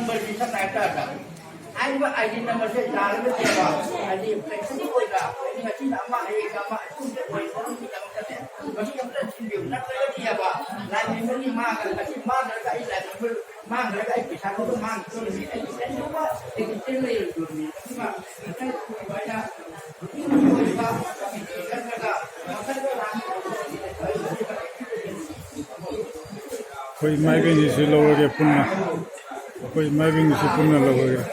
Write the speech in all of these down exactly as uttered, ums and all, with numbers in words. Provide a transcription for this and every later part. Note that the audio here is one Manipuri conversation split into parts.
ꯅꯝꯕꯔꯁꯤ ꯁꯝꯅ ꯍꯥꯏꯔꯀꯥꯟꯗ ꯍꯥꯏꯔꯤꯕ ꯑꯥꯏ ꯗꯤ ꯅꯝꯕꯔꯁꯦ ꯌꯥꯔꯒꯗꯤꯕ, ꯍꯥꯏꯗꯤ ꯐ꯭ꯂꯦꯛꯁꯤꯕꯜ ꯑꯣꯏꯕ, ꯍꯥꯏꯗꯤ ꯉꯁꯤꯅ ꯑꯃ, ꯍꯌꯦꯡꯅ ꯑꯃ, ꯑꯗꯨꯝꯕ ꯑꯣꯏꯅꯕꯒꯤꯗꯃꯛꯇꯅꯦ, ꯃꯁꯤ ꯑꯝꯇ ꯁꯤꯟꯕꯤꯌꯨ꯫ ꯅꯠꯇ꯭ꯔꯒꯗꯤꯕ, ꯂꯥꯏꯟ ꯃꯦꯝꯕꯔꯒꯤ ꯃꯥꯡꯉꯒ, ꯉꯁꯤ ꯃꯥꯡꯈ꯭ꯔꯒ ꯑꯩ ꯂꯥꯏꯟ ꯃꯦꯝꯕꯔ ꯃꯥꯡꯈ꯭ꯔꯒ ꯑꯩ ꯄꯩꯁꯥꯗꯨ ꯃꯥꯡꯈꯤꯗꯣꯔꯤꯅꯤ, ꯑꯩꯒꯤ ꯀꯔꯤꯒꯨꯝꯕ ꯑꯦꯛꯁꯤꯗꯦꯟ ꯂꯩꯔꯣꯏꯗꯣꯔꯤꯅꯤ꯫ ꯑꯗꯨꯅ ꯈꯤꯇꯪ ꯊꯨꯕ ꯍꯥꯏꯅ ꯑꯣꯏꯕ ꯅꯠꯇ꯭ꯔꯒ ꯃꯈꯜ ꯑꯩꯈꯣꯏ ꯏꯃꯥ ꯏꯕꯦꯟꯒꯤꯁꯨ ꯂꯧꯔꯒꯦ ꯄꯨꯟꯅ꯫ ꯑꯩꯈꯣꯏ ꯏꯃꯥ ꯏꯕꯦꯟꯒꯤꯁꯨ ꯄꯨꯟꯅ ꯂꯧꯔꯒꯦ꯫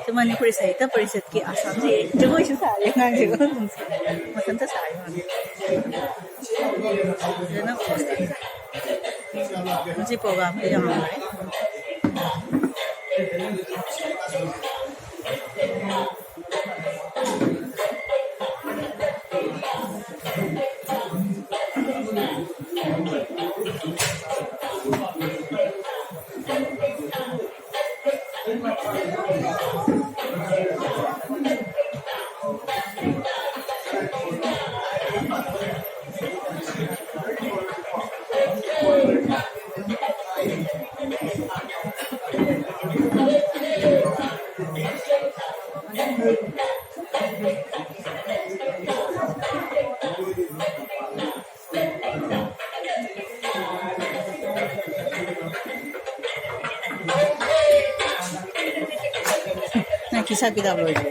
ꯁꯤ ꯃꯅꯤꯄꯨꯔꯤ ꯁꯥꯍꯤꯇ꯭ꯌ ꯄꯔꯤꯁꯠꯀꯤ ꯑꯁꯥꯝꯁꯤ ꯖꯒꯣꯏꯁꯨ ꯁꯥꯔꯦ ꯑꯉꯥꯡꯁꯤꯒ꯫ ꯃꯊꯟꯇ ꯁꯥꯔꯦ ꯃꯥꯗꯤ꯫ ꯐꯖꯅ ꯉꯁꯤ ꯄ꯭ꯔꯣꯒ꯭ꯔꯥꯝꯁꯦ ꯌꯥꯝ ꯅꯨꯡꯉꯥꯏ꯫ ꯅꯪ ꯈꯤꯁꯥ ꯄꯤꯗꯕ ꯂꯣꯏꯗ꯭ꯔꯤ?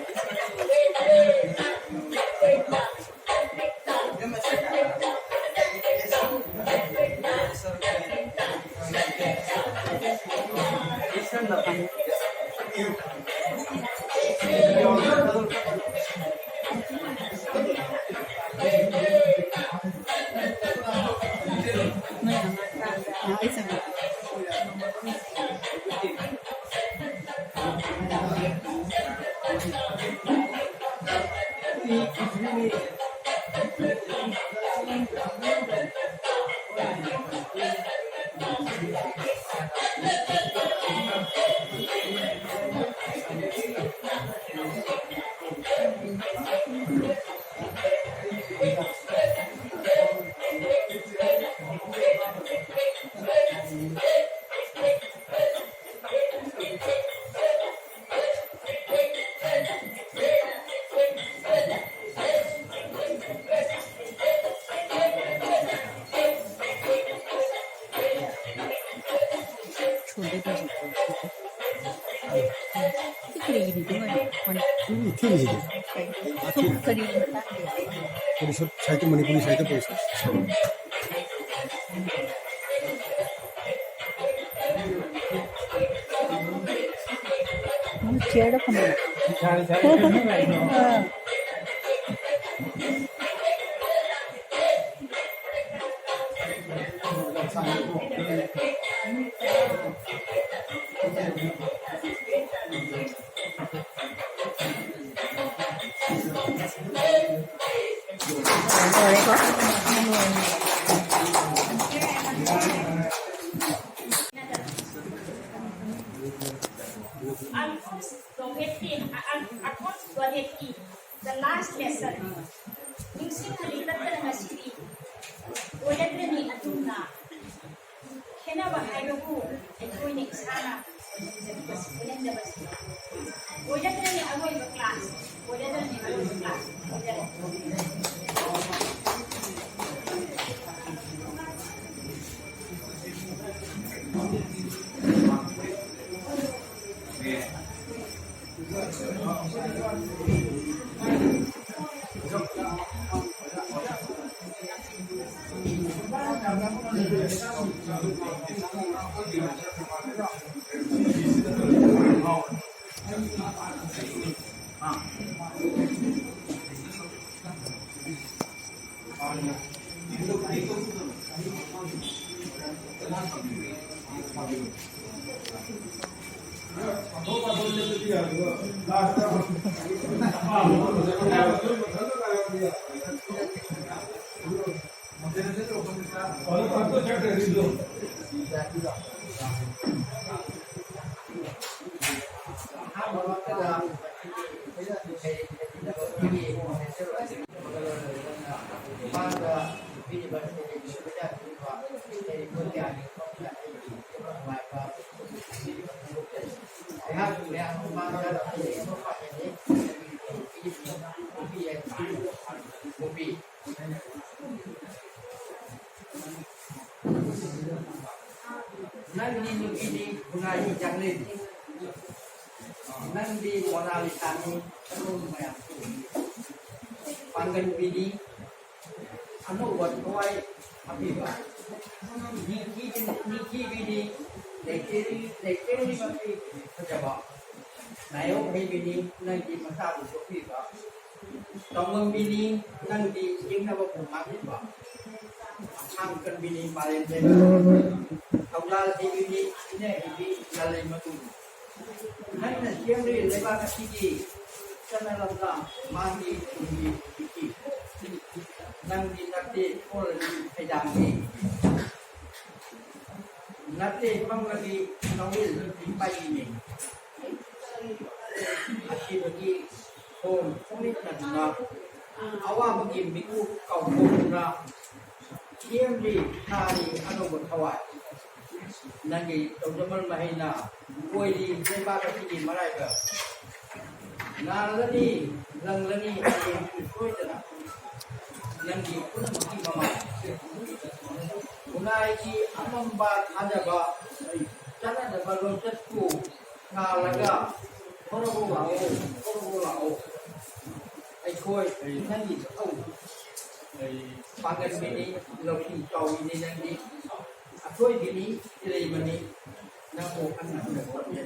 ꯁꯤ ꯀꯔꯤꯒꯤꯅꯣ? ꯎꯝ, ꯊꯤꯜꯂꯤꯁꯤꯗꯤ꯫ ꯁꯨꯝ ꯀꯔꯤ ꯃꯇꯥꯡꯒꯤ? ꯄꯔꯤꯁꯠ, ꯁꯥꯍꯤꯇ꯭ꯌ, ꯃꯅꯤꯄꯨꯔꯤ ꯁꯥꯍꯤꯇ꯭ꯌ ꯄꯔꯤꯁꯠ꯫ ꯎꯝ, ꯆꯤꯌꯔꯗ ꯐꯝꯃꯣ꯫ ꯑꯥ꯫ Alphonse Godefroid, Alphonse Godefroid, the last lesson. ꯅꯤꯡꯁꯤꯡꯍꯜꯂꯤ ꯇꯠꯇꯅ ꯉꯁꯤꯗꯤ ꯑꯣꯏꯔꯛꯂꯅꯤ ꯑꯗꯨꯝꯅ꯫ ꯈꯦꯠꯅꯕ ꯍꯥꯏꯕꯕꯨ ꯑꯩꯈꯣꯏꯅ ꯏꯁꯥꯅ ꯑꯣꯏꯍꯟꯖꯕꯁꯤ, ꯑꯣꯏꯍꯟꯖꯕꯁꯤ꯫ ꯑꯣꯏꯔꯛꯂꯅꯤ ꯑꯔꯣꯏꯕ class, ꯑꯣꯏꯔꯛꯂꯅꯤ ꯑꯔꯣꯏꯕ class꯫ ꯅꯪꯗꯤ ꯅꯨꯄꯤꯗꯤ ꯈꯨꯟꯅꯥꯏꯒꯤ ꯆꯥꯛꯂꯦꯟ, ꯅꯪꯗꯤ ꯃꯣꯅꯥꯂꯤꯁꯥꯅꯤ, ꯃꯌꯥꯝ ꯄꯥꯡꯒꯟꯕꯤꯅꯤ, ꯑꯅꯧꯕ ꯊꯋꯥꯏ ꯍꯥꯞꯄꯤꯕ, ꯅꯤꯡꯊꯤꯕꯤꯅꯤ, ꯂꯩꯇꯦꯡ-, ꯂꯩꯇꯦꯡꯕꯤꯃꯛꯀꯤ ꯐꯖꯕ, ꯅꯥꯌꯣꯛ ꯍꯩꯕꯤꯅꯤ, ꯅꯪꯗꯤ ꯃꯆꯥꯕꯨ ꯌꯣꯛꯄꯤꯕ, ꯇꯧꯉꯝꯕꯤꯅꯤ, ꯅꯪꯗꯤ ꯌꯦꯡꯅꯕꯕꯨ ꯃꯥꯡꯍꯟꯕ, ꯑꯁꯥꯡ ꯀꯟꯕꯤꯅꯤ, ꯃꯥꯂꯦꯝ ꯊꯧꯖꯥꯜ ꯍꯩꯕꯤꯅꯤ, ꯏꯅ ꯍꯩꯕꯤ, ꯂꯥꯂꯩ ꯃꯇꯨ꯫ ꯅꯪꯅ ꯁꯦꯝꯂꯤ ꯂꯩꯕꯥꯛ ꯑꯁꯤꯒꯤ ꯆꯠꯅ ꯂꯝꯗ ꯃꯥꯒꯤ ꯇꯨꯡꯒꯤ ꯏꯊꯤ꯫ ꯅꯪꯗꯤ ꯅꯠꯇꯦ ꯀꯣꯜꯂꯗꯤ ꯐꯩꯗꯥꯡꯗꯤ꯫ ꯅꯠꯇꯦ ꯄꯪꯂꯗꯤ ꯅꯧꯔꯤꯜ ꯄꯥꯏꯕꯤꯅꯤ꯫ ꯑꯁꯤꯕꯒꯤ ꯁꯣꯝ ꯐꯨꯝꯂꯤꯠꯅꯗꯨꯅ ꯑꯋꯥꯕꯒꯤ ꯃꯤꯀꯨꯞ ꯀꯥꯎꯊꯣꯛꯇꯨꯅ ꯁꯦꯝꯂꯤ ꯁꯥꯔꯤ ꯑꯅꯧꯕ ꯊꯋꯥꯏ꯫ ꯅꯪꯒꯤ ꯇꯧꯖꯃꯜ ꯃꯍꯩꯅ ꯑꯣꯏꯔꯤ ꯂꯩꯕꯥꯛ ꯑꯁꯤꯒꯤ ꯃꯔꯥꯏꯕꯛ꯫ ꯉꯥꯜꯂꯅꯤ, ꯂꯪꯂꯅꯤ ꯍꯌꯦꯡꯁꯨ ꯁꯣꯏꯗꯅ ꯅꯪꯒꯤ ꯄꯨꯝꯅꯃꯛꯀꯤ ꯃꯃꯥꯡ꯫ ꯈꯨꯟꯅꯥꯏꯒꯤ ꯑꯃꯝꯕ ꯊꯥꯖꯕ, ꯆꯠꯅꯗꯕ ꯂꯣꯟꯆꯠꯄꯨ ꯉꯥꯜꯂꯒ ꯊꯣꯔꯛꯎ ꯂꯥꯛꯑꯣ, ꯊꯣꯔꯛꯎ ꯂꯥꯛꯑꯣ꯫ ꯑꯩꯈꯣꯏ ꯅꯪꯒꯤ ꯃꯊꯧ ꯄꯥꯡꯒꯟꯕꯤꯅꯤ, ꯂꯧꯁꯤꯡ ꯆꯥꯎꯕꯤꯅꯤ ꯅꯪꯗꯤ꯫ ꯑꯊꯣꯏꯕꯤꯅꯤ, ꯏꯔꯩꯃꯅꯤ, ꯅꯪꯕꯨ ꯍꯟꯅ ꯍꯟꯅ ꯈꯣꯠꯂꯤ꯫